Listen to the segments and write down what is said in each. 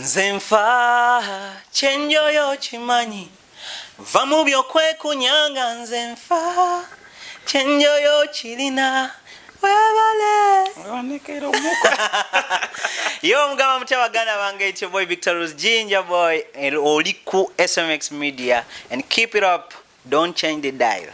Nze nfa kyenjoyo kimanyi, va mu byokwekunyanga. Nze nfa kyenjoyo kirina, webale. Wanekera omuko. Yo, mugamba mutya baganda bange? It's your boy Victor Rose, Ginger Boy. Oli ku SMX Media and keep it up, don't change the dial.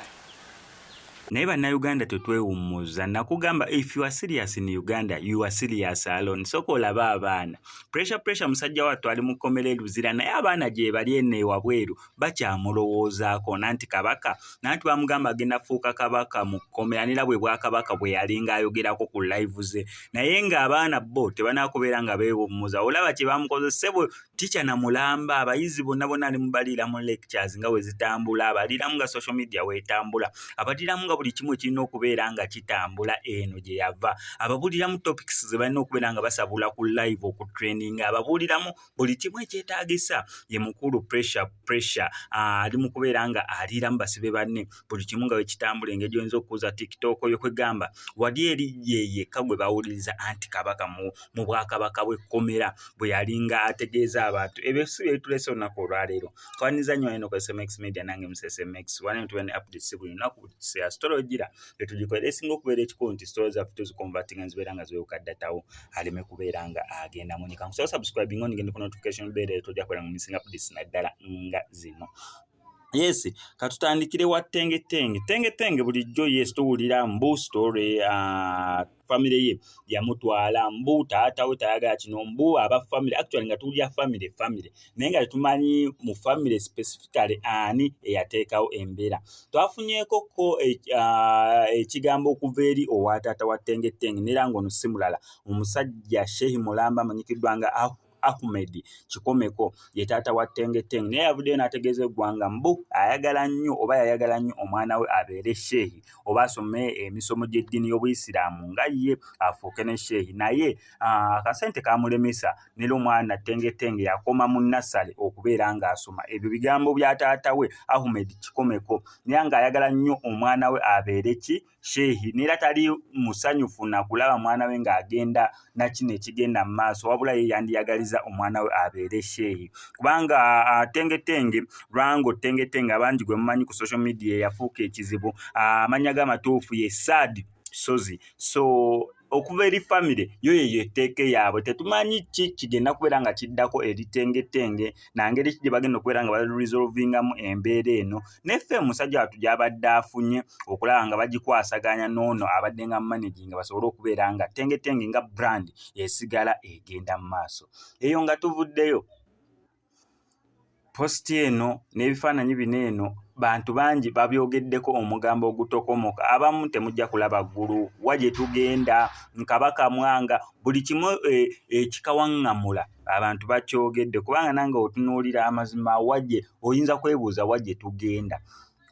Naye Bannayuganda tetwewummuza. Nakugamba, if you are serious in Uganda, you are serious alone. Soka olabe abaana. Pressure, Pressure, musajja wattu ali mu kkomera e Luzira, naye abaana gye bali eno ewabweru bakyamulowoozaako. Nanti kabaka, nanti bamugamba agenda fuuka kabaka mu kkomera, nera bwe bwakabaka bwe yalinga ayogerako ku live ze, naye ng'abaana bo tebanakubeera nga beewummuza. Olaba kye bamukoze, ssebo tica namulamba. Abayizi bonna bonna ali mubaliira mu lectures nga we zitambula, abaliiramu nga social media weetambula, abaliiramu nga buli kimu ekirina okubeera nga kitambula eno gye yava, ababuuliramu topics ze balina okubeera nga basabula ku live okutraininga, ababuuliramu buli kimu ekyetaagisa. Ye mukulu Pressure. Pressure ali mu kubeera nga aliiramu basibe banne buli kimu nga wekitambula, engeri gy'oyinza okukuza TikTok yo. Kwegamba wali eri ye yekka gwe bawuliriza, anti kabaka mu bwakabaka bw'ekkomera bwe yalinga ategeeza abantu. Ebyo si bye bituleese olunaku olwaleero. Twaniza nnyo eno ku SMX Media, nange mu SMX wane tuba ne updates buli lunaku, buli kiseera. Story ogira etugikolera, esinga okubeera ekikulu nti story zaffe tuziconvertinga zibeera nga ziwewuka datawo aleme kubeera nga agenda munyika. Nkusaba subscribing, onigende ku notification bell, tojja kubeera nga missing updates naddala nga zino. Yes, katutandikire wa Tenge Tenge. Tenge Tenge bulijjo, yes, tuwulira mbu story, family ye yamutwala, mbu taata we tayagala kino, mbu aba family. Actually nga tuwulira family, family, naye nga tetumanyi mu family specifically ani eyateekawo embeera. Twafunyeeko ko ekigambo okuva eri owa taata wa Tenge Tenge, neera ng'ono si mulala, omusajja Shehi Mulamba amanyikiddwa nga Ahmed Kikomeko, ye taata wa Tenge Tenge. Naye yavuddeyo n'ategeeza eggwanga mbu ayagala nnyo oba yayagala nnyo omwana we abeere sheehi oba asome emisomo gy'eddiini y'Obuyisiraamu nga ye afuuke ne sheehi, naye akasente kamulemesa, nera omwana Tenge Tenge yakoma mu nursery okubeera ng'asoma. Ebyo bigambo bya taata we Ahmed Kikomeko, naye ng'ayagala nnyo omwana we abeere ki? Sheehi. Neera tali musanyufu nakulaba mwana we ng'agenda nakino ekigenda mu maaso, wabula ye yandiyagaliza omwana we abeere sheehi, kubanga Tenge Tenge Lwango, Tenge Tenge abangi gwe mumanyi ku social media eyafuuka ekizibu, amannya ge amatuufu ye Sad Sozi. So okuva eri family yo yeyo etteeka yaabwe, tetumanyi ki kigenda kubeera nga kiddako eri Tenge Tenge nangeri ki gye bagenda okubeera nga baresolvingamu embeera eno. Neffe omusajja wattu gy'abadde afunye okulaba nga bagikwasaganya n'ono abadde nga managing, basobole okubeera nga Tenge Tenge nga brand esigala egenda mu maaso. Eyo nga tuvuddeyo, post eno n'ebifaananyi bino eno bantu bangi babyogeddeko omugambo ogutokomoka. Abamu temujja kulaba ggulu wa gye tugenda, Kabaka Mwanga, buli kimu ekikawaŋŋamula abantu bakyogedde, kubanga nange otunuulira amazima wajje oyinza kwebuuza wa gye tugenda.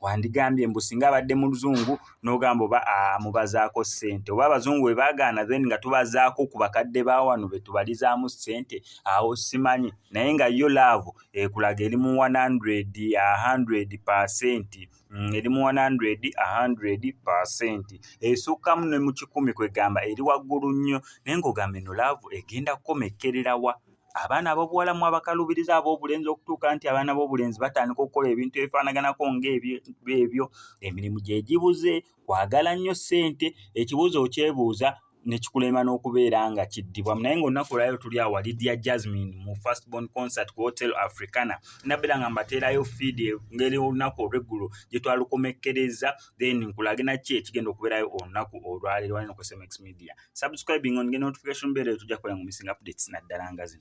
Wandigambye mbu singa abadde mu luzungu n'ogamba oba amubazaako ssente, oba abazungu bwe baagaana, then nga tubazaako ku bakadde ba wano be tubalizaamu ssente, awo simanyi. Naye nga yo love ekulaga eri mu 100 100%, eri mu 100 100%, esukkamu ne mu 100, kwegamba eri waggulu nnyo. Naye ng'ogamba eno love egenda kukomekkerera wa? Abaana ab'obuwala mu abakalubiriza ab'obulenzi okutuuka nti abaana b'obulenzi batandika okukola ebintu ebifaanaganako ng'ebyo, emirimu gye gibuze, kwagala nnyo ssente. Ekibuuzo okyebuuza ne kikulema n'okubeera nga kiddibwamu. Naye ng'olunaku olwaleero tuli awo Lydia Jasmine mu First Born concert ku Hotel Africana, nabeera nga mbateerayo feed ngeri olunaku olw'eggulo gye twalukomekkereza, then nkulage naki ekigenda okubeerayo olunaku olwaleero wano ku SMX Media. Subscribing on notification bell, tujja kubeera mu missing updates naddala nga zino.